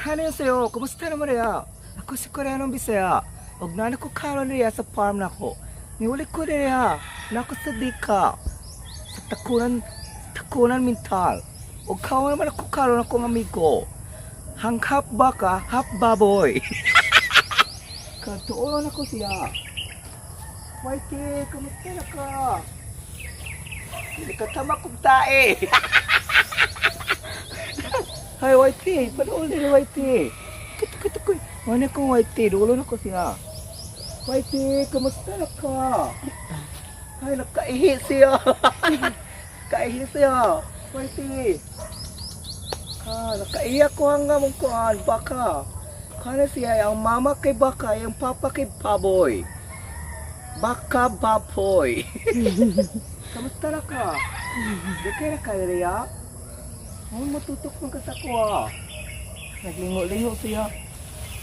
안녕하세요. Kumusta naman niya? Ako si Koreanong Bisaya. Og nana ko karon niya sa farm nako. Niuli ko niya. Nako sa dika. Sa takunan, takunan mental. Og kaon naman ako karon akong amigo. Hang half baka, half baboy. Katuon ako siya. Whitey, kumusta na ka? Hindi ka tama kong tae. Hi, Whitey. Panood ni Whitey. Kito, kito, ko. Ano kong Whitey? Dulo na ko siya. Whitey, kumusta na ka? Ay, nakaihi siya. Kaihi siya. Whitey. Ah, nakaihi ako ang mong kuan, baka. Kana siya, ang mama kay baka, ang papa kay baboy. Baka baboy. Kamusta na ka? Di kaya na ka, Ria? Ang matutok man ka sa kuha. Naglingo-lingo siya.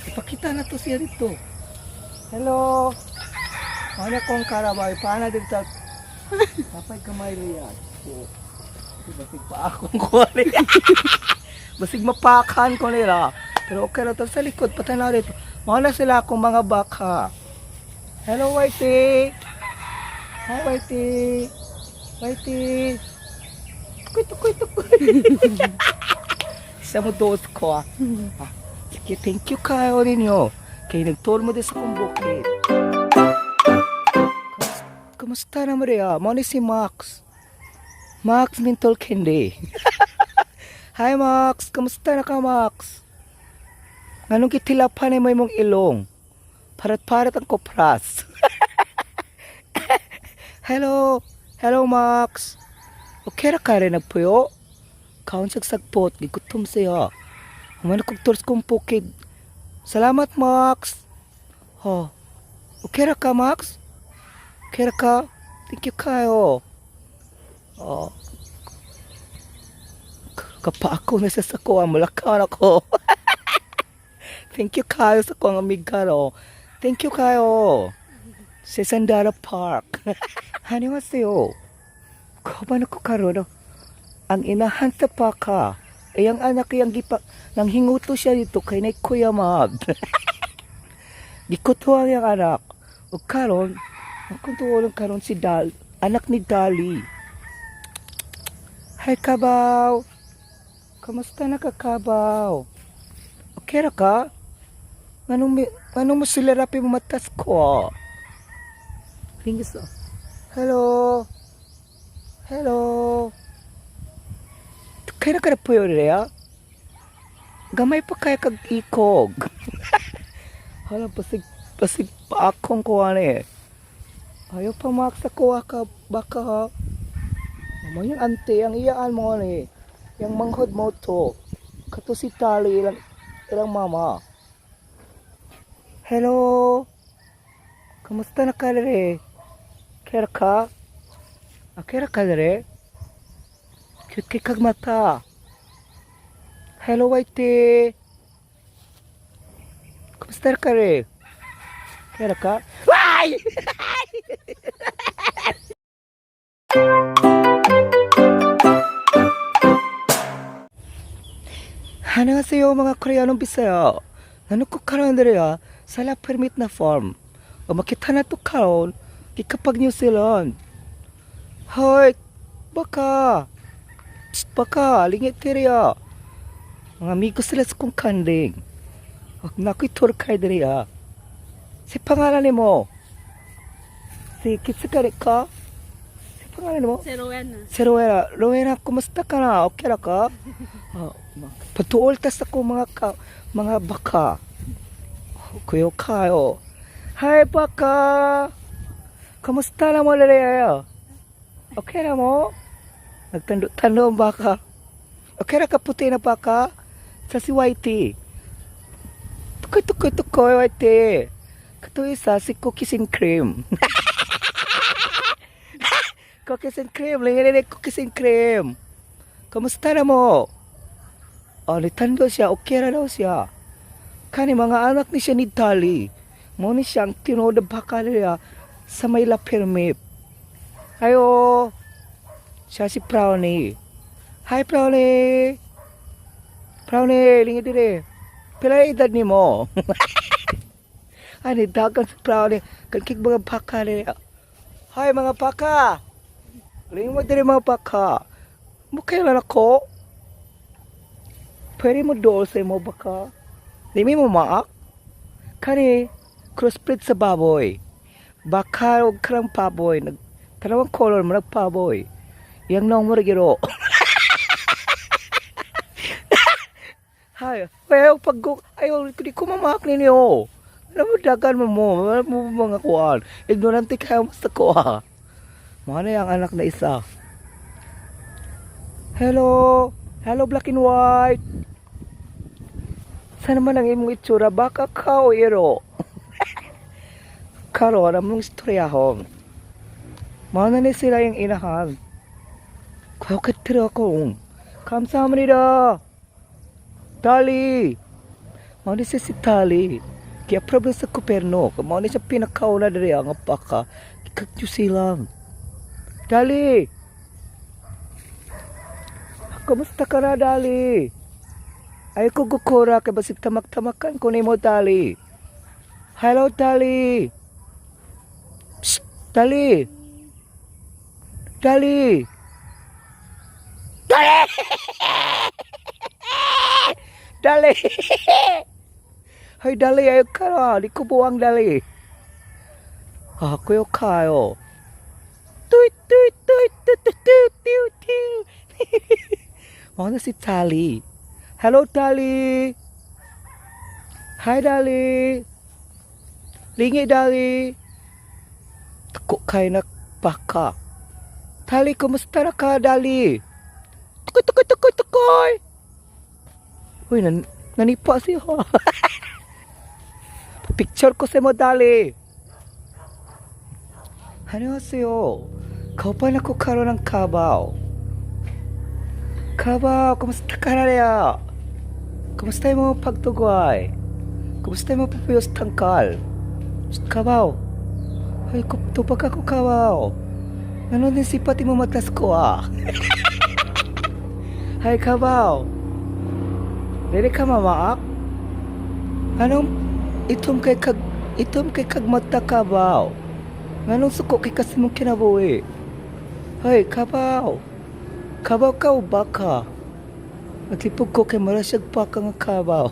Ipakita na to siya dito. Hello. Ano kong karabay? Paano dito? Napay kamay riya. So, basig pa akong kuha niya. Basig mapakan ko nila. Pero okay na to sa likod. Patay na dito. Mga na sila akong mga baka. Hello, Whitey. Hi, Whitey. Whitey. Tukoy, tukoy, tukoy. Isa mo dos ko ah. Ah, sige, thank you kayo ninyo. Kay nagtour mo din sa kong bukid. Kumusta na mo riya? Mo ni si Max. Max Mental Candy. Hi, Max, kumusta na ka, Max? Nganong gitilapan mo imong ilong? Parat-parat ang kopras. Hello. Hello, Max. Okay ra ka rin nagpuyo? Kaon sa sagpot, gigutom siya. Humano kog tours kong bukid. Salamat, Max. Oh. Okay ra ka, Max? Okay ra ka? Thank you kayo. Oh. Kapa ako na sa sakuha, mulakaw ako. Thank you kayo sa kong amiga, no. Thank you kayo. Sa Sandara Park. 안녕하세요. Kaban ako karon, no? Ang inahan sa baka. Ay ang anak yang gipa nang hinguto siya dito kay nay Kuya Mab. Gikutuhan yang anak. Ug karon, ang kuntuolong karon si Dal, anak ni Dali. Hi, Kabaw. Kamusta na ka, Kabaw? Okay ra ka? Anong mo sila rapi mo matas ko? Lingis. Hello. Hello. Kaya na ka na po yun, Rhea? Gamay pa kaya kag ikog. Hala, basig, basig pa akong kuha eh. Ayaw pa maksa kuha ka, baka ha. Mo yung ante, ang iyaan mo ni. Yang manghod mo to. Kato si Tali, ilang, ilang mama. Hello. Kamusta na ka, Rere? Kera ka? Ah, kera ka, Rere? Cute kay kag mata. Hello, Whitey. Kamusta ka, Re? Kera ka? Ay! 안녕하세요 mga Koreanong Bisaya. Nano ko karon diri sa La Permit na farm. O makita na to karon gikapag New Zealand. Hoy, baka. Psst, baka, lingit diri ah. Mga amigo sila sa kong kanding. Wag na ko'y tour kay diri ah. Si pangalan nimo? Si Kitsukare ka? Si pangalan nimo? Si Rowena. Si Rowena. Rowena, kumusta ka na? Okay ra ka? Ah, patuol tas ako mga ka, mga baka. Kuyo kayo. Hi, baka! Kamusta na mo, Lelea? Okay na mo? Nagtando-tando ang baka. Okay ra ka puti na baka? Sa si Whitey. Tukoy, tukoy, tukoy, Whitey. Kato isa, si Cookies and Cream. Cookies and Cream. Lingin cookies and cream. Kamusta na mo? Oh, nitando siya. Okay ra daw siya. Kani mga anak ni siya ni Tali. Mo ni siyang tinuod na baka niya sa may La Permit. Ayo. Siya si Brownie. Hi, Brownie. Brownie, lingin dire. Pila edad nimo? Ani dagan sa proud kag mga baka ni. Hi, mga baka. Lingon diri, mga baka. Mukha ako. Pwede mo dool sa imo baka. Di mo maak? Kani crossbreed sa baboy. Baka og karang paboy. Nag tanawang color mo nagpaboy. Yang nong mo giro. Hay, ayaw pag ayaw di ko mamaak ninyo. Alam mo dagan mo mo, alam mo mga kuan. Ignorante kayo mo sa kuha. Mga na yung anak na isa. Hello. Hello, black and white. Sana man ang imong itsura, baka ka o iro. Karon among istoryahon. Mao na ni sila yung inahan. Bakit ako? 감사합니다. Tali. Mao ni siya si Tali. Kaya problem sa gobyerno. Mao ni siya pinakauna diri ang baka. Kag New Zealand. Dali. Kumusta ka na, Dali? Ay ko gukura kay basig tamak-tamakan ko nimo, Dali. Hello, Dali. Psst, Dali. Dali. Dali! Dali! Hoy, Dali, ayo ka na. Di ko buwang, Dali. Ako yung kayo. Tuy, tuy, tuy, tuy, tuy, tuy, tuy, tuy. Mao na si Tali. Hello, Tali. Hi, Dali. Lingi, Dali. Tako kay na baka. Tali, kumusta na ka, Dali? Tukoy, tukoy, tukoy, tukoy. Uy, nanipa siya. Picture ko sa mo, Dali. 안녕하세요. Kauban ako karon ang kabaw. Kabaw, kumusta ka na niya? Kumusta mo pagtugway? Kumusta mo papuyos tangkal? Kabaw. Ay, tubag ako, kabaw. Ano din sipat mo matas ko ah? Hay, kabaw. Dili ka mamaak? Anong itom kay kag mata, kabaw? Nganong suko kay kasi mong kinabuhi? Hoy, kabaw. Kabaw ka o baka? Naglipog ko kay mara siyag baka nga kabaw.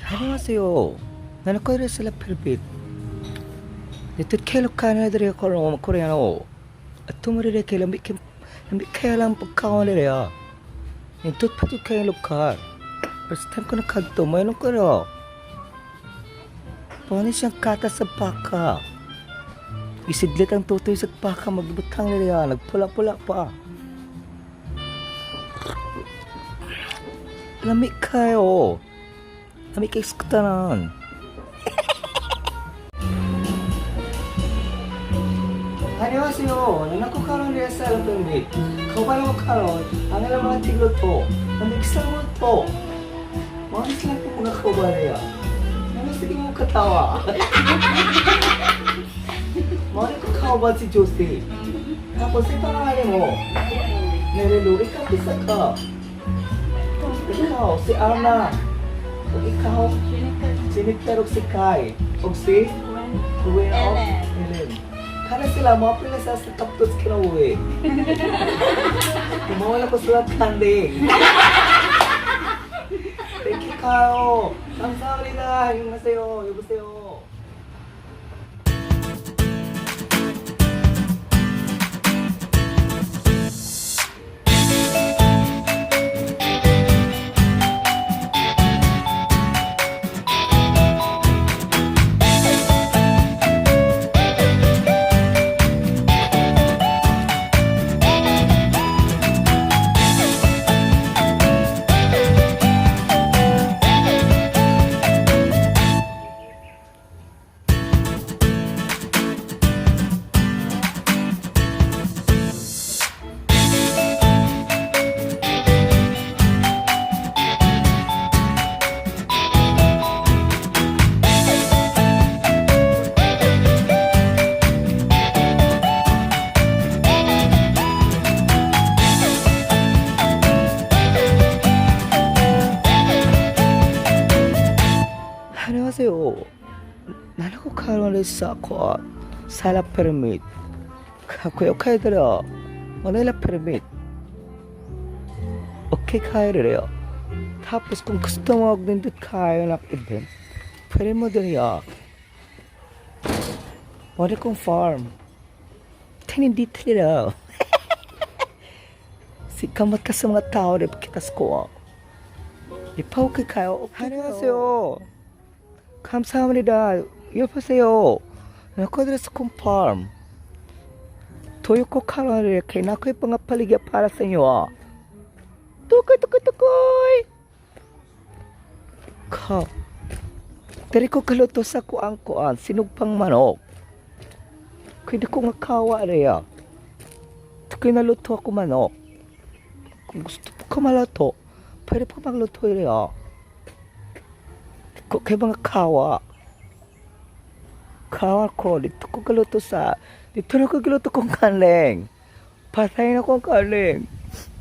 안녕하세요. 나는 코리아 sila permit. Ito kay Ilocano diri ako ro Koreano. Ato mo rin kay lamig kay lamig kay lang pagkaon diri ah. Ito pa to kay lokal. First time ko nakadto, mayroon ko ro. Paano siyang kata sa baka? Isidlit ang tutoy sa baka, magbutang nila yan. Nagpula-pula pa. Lamig kayo. Lamig kayo sa katanan. 안녕하세요. Nanako karon niya sa permit. Kauban mo karon ang ilang mga tigluto. Lamig sa mo to. Mga sila po mga kauban niya. Ano sige mo katawa? Mga ko kauban si Josie. Tapos ito ang mo. Nalilo, ikaw isa ka. Ikaw, si Arna. Ug ikaw, si Nicler ug si Kai. Ug si Gwen ug Ellen. Ellen. Kana sila, mga pila sa kaptos kinauwi. Gumawa ko sila kanding. Thank you, Kyle. 감사합니다. 안녕하세요. 여보세요. Naa ko karon sa ko sa La Pyramid. Kakuya kaya mao La Pyramid. Okay kaayo diri. Tapos kung gusto mo og nindot kaayo na event, pwede mo diri. Mao kong farm. Tinin dito nila. Si kamot ka sa mga tao rin kitas ko. 이파오케 가요. 안녕하세요. 감사합니다. 여보세요. Ako sa kong farm. Tuyo ko karon kay naa ko'y pangapaligya para sa inyo ah. Tukoy, tukoy, tukoy! Ka. Diri ko kaluto sa kuang kuan, sinugpang manok. Kaya ko nga kawa reya. Tukoy naluto ako manok. Kung gusto po ka maluto, pwede po magluto reya. Ko kay mga kawa. Kawa ko, dito ko kaluto sa, dito na ko giluto kong kaling. Patay na kong kaling.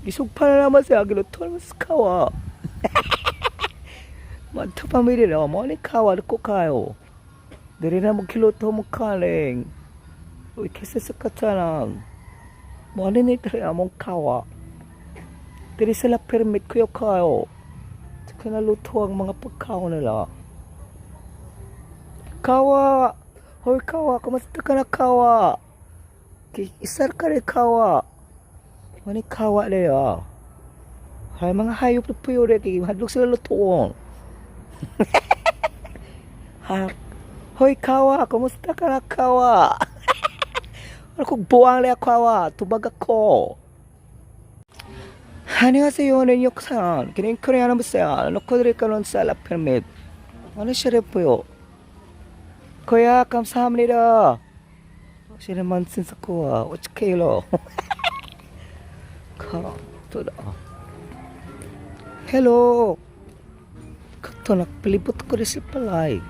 Isugpa na naman siya, giluto naman sa kawa. Madto pamilya na, mo ni kawa ko kayo. Diri na mo giluto mo kaling. Uy, kasi sa katanan. Mo ni diri among kawa. Diri sila permit ko kayo. Tsaka naluto ang mga pagkaon nila. Kawa! Hoy kawa, kamusta ka na, kawa? Isar ka rin kawa. Mani kawa leya. Hay mga hayop na puyo rin, kay hadlok sila lutuon. Ha, hoy kawa, kamusta ka na, kawa? Ano kong buwang leya kawa, tubag ako. 안녕하세요, 는 기ning Korean 보세요. 놓고 karon sa La Pyramid. Ano siya rin po? Kuya, 감사합니다. Siya naman sin sa kuha. 8 kilo. Ka, ito na. Hello. Kato, nagpalibot ko rin sa palay.